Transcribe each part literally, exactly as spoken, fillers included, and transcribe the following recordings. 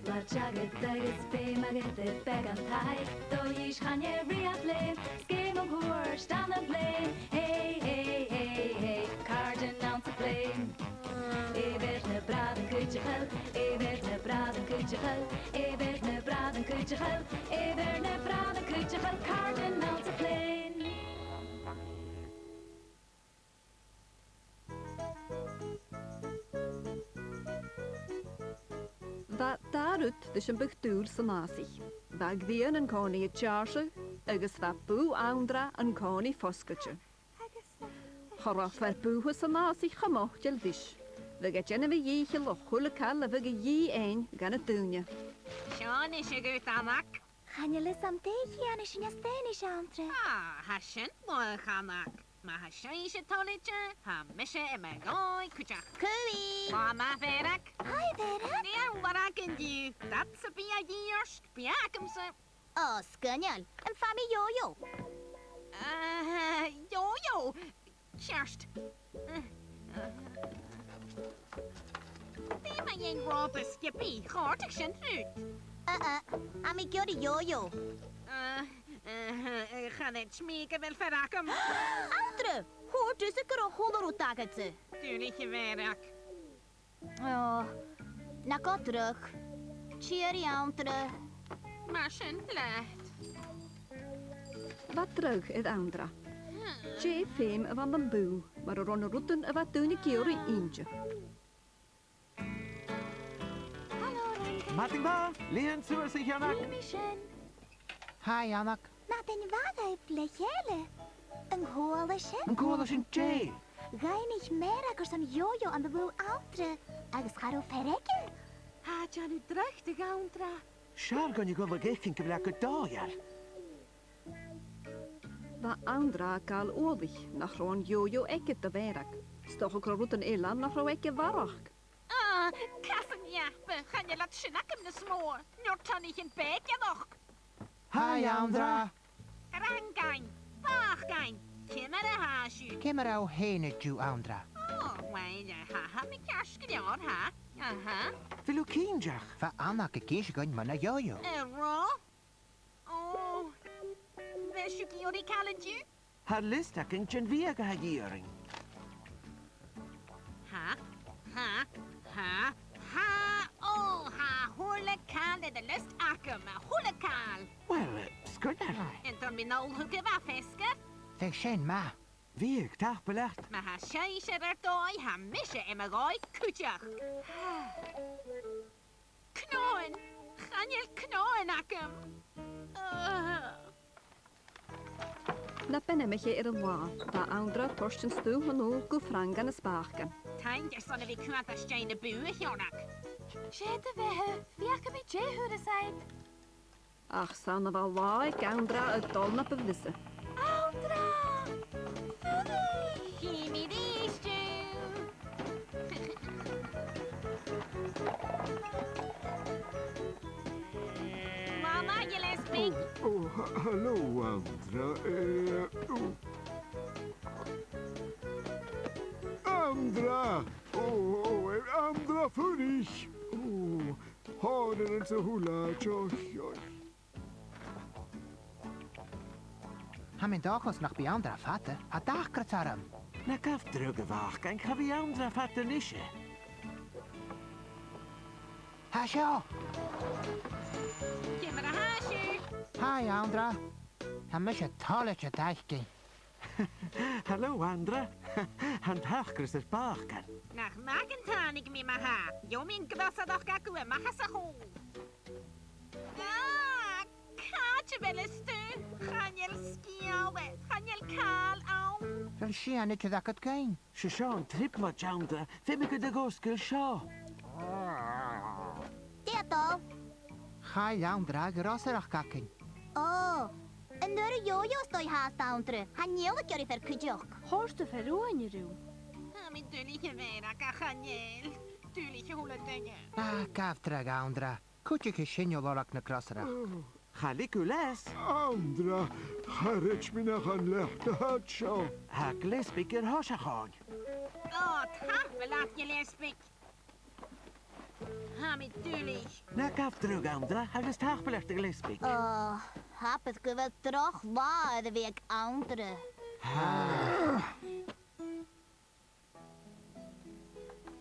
Bha teagasg agus feum agad air beagan taigh, do dh'inns Chan e riamh leum, 's geama mòr 's dàna leum. Hey, hey, hey, hey, càirdean anns a' phlèan. Air na bràithrean cuideachail, air na bràithrean cuideachail, air na bràithrean cuideachail, air na bràithrean cuideachail, càirdean anns a' phlèan. Bha dà rud ris am biodh dùil san fhàsach. Bha a' ghrian an-còmhnaidh a' deàrrsadh, agus bha bùth Anndra an-còmhnaidh fosgailte. Cha robh fear bùtha san fhàsach cho moiteil ris. Bhiodh e a' dèanamh a dhìcheall o a h-uile càil a bhiodh a dhìth fhaighinn dha na daoine. Seo a-nis agad, Anndra. Chan eil fhios agam dè chì sinn às dèidh a-nis, Anndra. Ah, tha sin math, a Chanag. Ma tha sibhse toilichte, tha mise air mo dhòigh cuideachd. Cooey! Là math, a Mhèireag. Hi, a Mhèireag. Dè tha ur làmh agad an-diugh? Dad sam bith a dhìth ort, bidh agamsa. Ò, sgoinneil. Am faigh mi yo-yo? Ah, yo-yo. Ceart. Dè mu dheidhinn ròpa sgiobaidh? Chòrdadh sin riut. Uh-uh. Tha mi ag iarraidh yo-yo. Uh, uh, chan eil mi gu bheil fear agam. Anndra! Thuirt thusa gun robh a h-uile rud agadsa. Duilich, a Mhèireag. Ò, na gabh dragh. Tìoraidh, Anndra. Mar sin leat. Bha dragh air Anndra. Dè feum a bh' ann am bùth, mura robh na rudan a bha daoine ag iarraidh innte? Madainn mhath, lìon suas, a Chanag. Nì mi sin. Hi, Anndra. Madainn mhath dhuibh le chèile. An cuala sibh? An cuala sinn dè? Dh'fhaighnich Mèireag airson yo-yo ann am bùth Anndra, agus cha robh fear aige. Tha e a' dèanamh dragh do dh'Anndra. 'S fheàrr dhuinn a dhol a dh'fhaicinn gu bheil e gu dòigheil. Bha Anndra a' gabhail uallaich nach robh an yo-yo aige do Mhèireag. 'S dòcha gun robh rudan eile ann nach robh aige a bharrachd. Ah, cas an leapa, chan eil iad sin agam nas motha. An uair sin bidh e gu dòigheil. Hi, Anndra. Rangain, bàcain, ciamar a tha sibh? Ciamar a tha thu fhèin an-diugh, Anndra? Ò, uill, tha, tha mi ceart gu leòr, tha. Aha. A bheil thu cinnteach? Bha Anndra ag innse dhuinn mun a' yo-yo. An robh? Ò, a bheil sibh ag iarraidh càil an-diugh? Tha liosta againn den bhiadh a tha ag iarraidh. Tha, tha, tha, tha. Ò, tha a h-uile càil air an liosta agam, a h-uile càil. Uill, eh, sgoinneil. An toir mi an ola thugaibh, a Mheasgair? Bhiodh sin math. Bhiodh, tapadh leat. Ma tha sibhse air dòigh, tha mise air mo dhòigh cuideachd. Cnothan! Chan eil cnothan agam! Ugh. Na b' anmoiche air an là, bha Anndra a' toirt an stuth a-null gu Frangan is Bàcan. Taing airson a bhith a' cumail às dèidh na bùtha, a Sheonag. 'S e do bheatha, feuchaidh mi dè th' ann. Ach 's ann a bha an là aig Anndra a' dol na bu mhiosa. Anndra! Fuirich! Chì mi a-rithist thu! Mama, Gilleasbaig. Ò, ò, ha-, halò, Anndra. Eh, ò. Anndra! Ò, ò, eh, Anndra, fuirich! Ò, thàinig an seo a h-uile àite, ò, ò. Tha mi an dòchas nach bi Anndra fada, tha dà chreutair orm. Na gabh dragh, a Bhàcain, cha bhi Anndra fada a-nise. Tha e seo! Ciamar a tha sibh? Hi, Anndra. Tha mise toilichte d' fhaicinn. Halò, Anndra. Tha an t-acras air Bàcan. Nach math gun tàinig mi ma-thà. Gheibh mi an gràs a-nochd agaibh a-mach às a' chùl. Ah, càit a bheil an stuth? Chan eil sgeul air, chan eil càil ann. Bheil sìon idir agad dhuinn? 'S e seo an trioblaid, Anndra, feumaidh gun do dh'fhosgail seo. Dè tha dol? Chaill Anndra a ghrosaireachd againn. Ò, an urrainn yo-yo a-staigh fhathast, Anndra? Chan eil e ag iarraidh fear cuideachd. Chòrd am fear uaine rium. Tha mi duilich, a Mhèireag, ach chan eil. Duilich a h-uile duine. Ah, gabh dragh, Anndra. Cuidichidh sinn thu a lorg na grosaireachd. Cha leig thu leas. Anndra, cha chreid mi nach ann leat a tha seo. Tha Gilleasbaig air thoiseach oirnn. Ò, tapadh leat, a Ghilleasbaig. Tha mi duilich. Na gabh dragh, Anndra, agus tapadh leat, a Ghilleasbaig. Ò, tha e gu bheil droch latha air a bhith aig Anndra.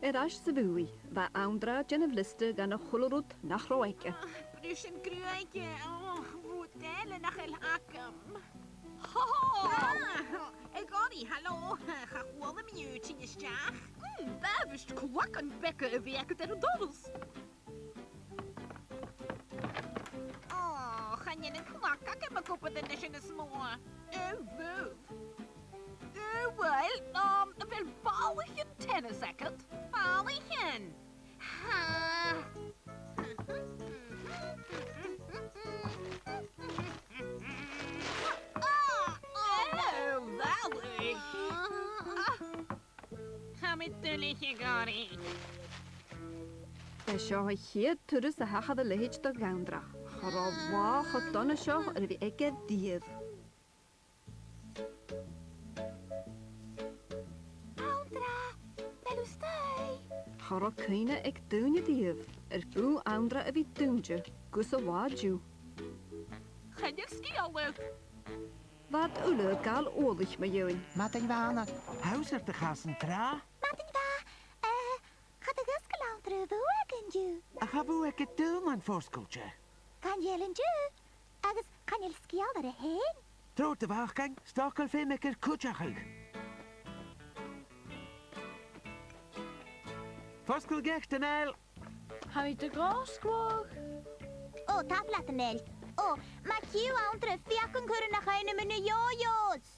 Air ais sa bhùth, bha Anndra a' dèanamh liosta dhen a h-uile rud nach robh aige. Ah, bruisean gruaige, ò, rud eile nach eil agam. Ho, ho! Ah, a Ghoiridh, halò, cha chuala mi thu tighinn a-steach. Mm, b' àbhaist clogan beaga a bhith agad air an doras. Ò, chan eil an clag agam ag obair a-nis nas motha. Ò, bhò. Ò, uill, um, a bheil bàlaichean tennis agad? Bàlaichean? Tha. Ò, ò, bhalaich. Tha mi duilich, a Ghoiridh. B' e seo a' chiad turas a thachair a leithid do dh'Anndra. Cha robh latha cho dona seo air a bhith aige riamh. Anndra, a bheil thu a-staigh? Cha robh cuimhne aig duine dhiubh air bùth Anndra a bhith dùinte gus an latha an-diugh. Chan eil sgeul air. Bha iad uile a' gabhail uallaich mu dheidhinn. Madainn mhath, Anna. Tha thusa air do chasan tràth. Madainn mhath, eh, cha do dh'fhosgail Anndra a' bhùth aige an-diugh. Ach tha bùth aige daonnan fosgailte. Chan eil an-diugh, agus chan eil sgeul air e fhèin. Trobhad, a Mhàrcain, 's dòcha gu bheil feum aige air cuideachadh. Fosgail geit, Daniel. Tha mi a' dol a dh'fhosgladh. Ò, tapadh leat, Daniel. Ò, ma chì thu Anndra, feuch an cuir e na chuimhne mu na yo-yos.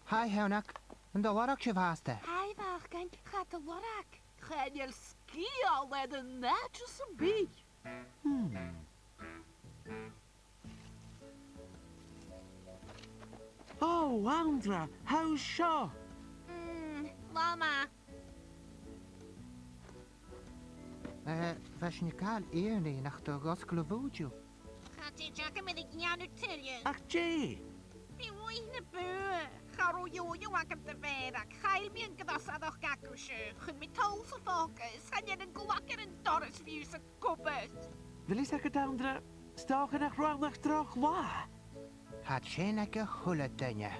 Hi, Sheonag. An do lorg sibh fhathast e? Hi, a Mhàrcain. Cha do lorg. Chan eil sgeul air an àite sam bith. Hmm. Ò, Anndra, tha thu seo. Mm, latha math. Eh, bha sinn a' gabhail iongnadh nach do dh'fhosgail a' bhùth an-diugh. Cha tèid agam ri dhèanamh tuilleadh. Ach dè? Bidh uaithe na bùtha. Cha robh yo-yo agam do bhàrr, ach chaill mi an gnothach agaibhse. Chuir mi toll sa phòca, is chan eil an clag air an doras fiù 's ag obair. A bheil fhios agad, Anndra, 's dòcha nach robh ann ach droch latha. Tha sin aig a h-uile duine.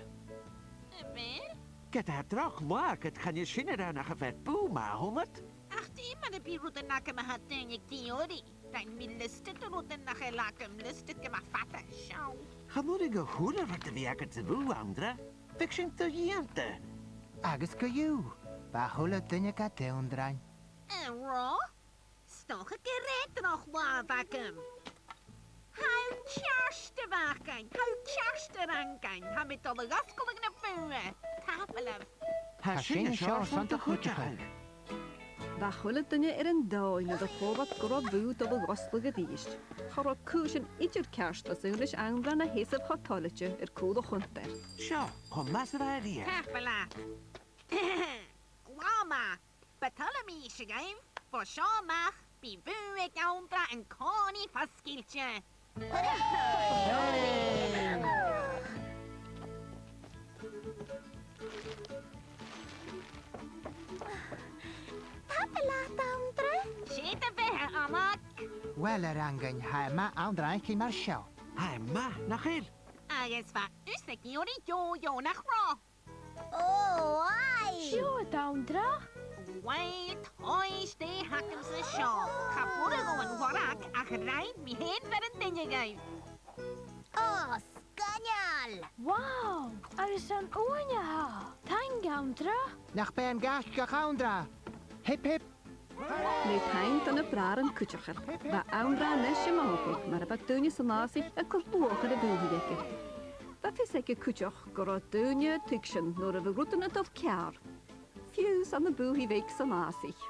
A bheil? Ged a tha droch latha agad, chan eil sin ag ràdh nach am faod bùth math a thogail. Ach dè mura bi rudan agam a tha daoine ag iarraidh? Rinn mi liosta de rudan nach eil agam, liosta gu math fada, seall. Chan urrainn dha a h-uile rud a bhith agad sa bhùth, Anndra. Bhiodh sin do-dhèanta. Agus co-dhiù, bha a h-uile duine gad ionndrainn. An robh? 'S dòcha gur e droch latha a bh' agam. Tha thu ceart, a Mhàrcain, tha thu ceart, a Fhrangain, tha mi a' dol a dh'fhosgladh na bùtha. Tapadh leibh. Tha sin an seo airson do chuideachadh. Bha a h-uile duine air an dòigh nuair a chuala iad gun robh bùth a' dol a dh'fhosgladh a-rithist. Cha robh cùisean idir ceart às aonais Anndra na sheasamh cho toilichte air cùl a' chunntair. Seo, cho math 's a bha e riamh. Tapadh leat. Glè mhath. Bu toil leam innse dhuibh, bho seo a-mach, bidh bùth aig Anndra an-còmhnaidh fosgailte. Tapadh leat, Anndra. 'S e do bheatha, a Mhàrcain. Uill, a Fhrangain, tha e math Anndra fhaicinn mar seo. Tha e math, nach eil? Agus bha thusa ag iarraidh yo-yo, nach robh? Ò, aidh! Siuthad, Anndra. Uill, tomhais dè th' agamsa seo. Cha b' urrainn dhomh an lorg ach rinn mi fhèin bhur n-duine dhuibh. Ò, sgoinneil! Wow! Agus an uaine a tha! Taing, Anndra! Nach b' e an gaisgeach, Anndra! Hip, hip! Le taing do na bràithrean cuideachail, bha Anndra a-nis a' mothachadh mar a bha daoine san fhàsaich a' cur luach air a' bhùthaidh aige. Bha fios aige cuideachd gun robh daoine a' tuigsinn nuair a bha rudan a' dol ceàrr, fiù 's ann am bùthaidh bheag san fhàsaich.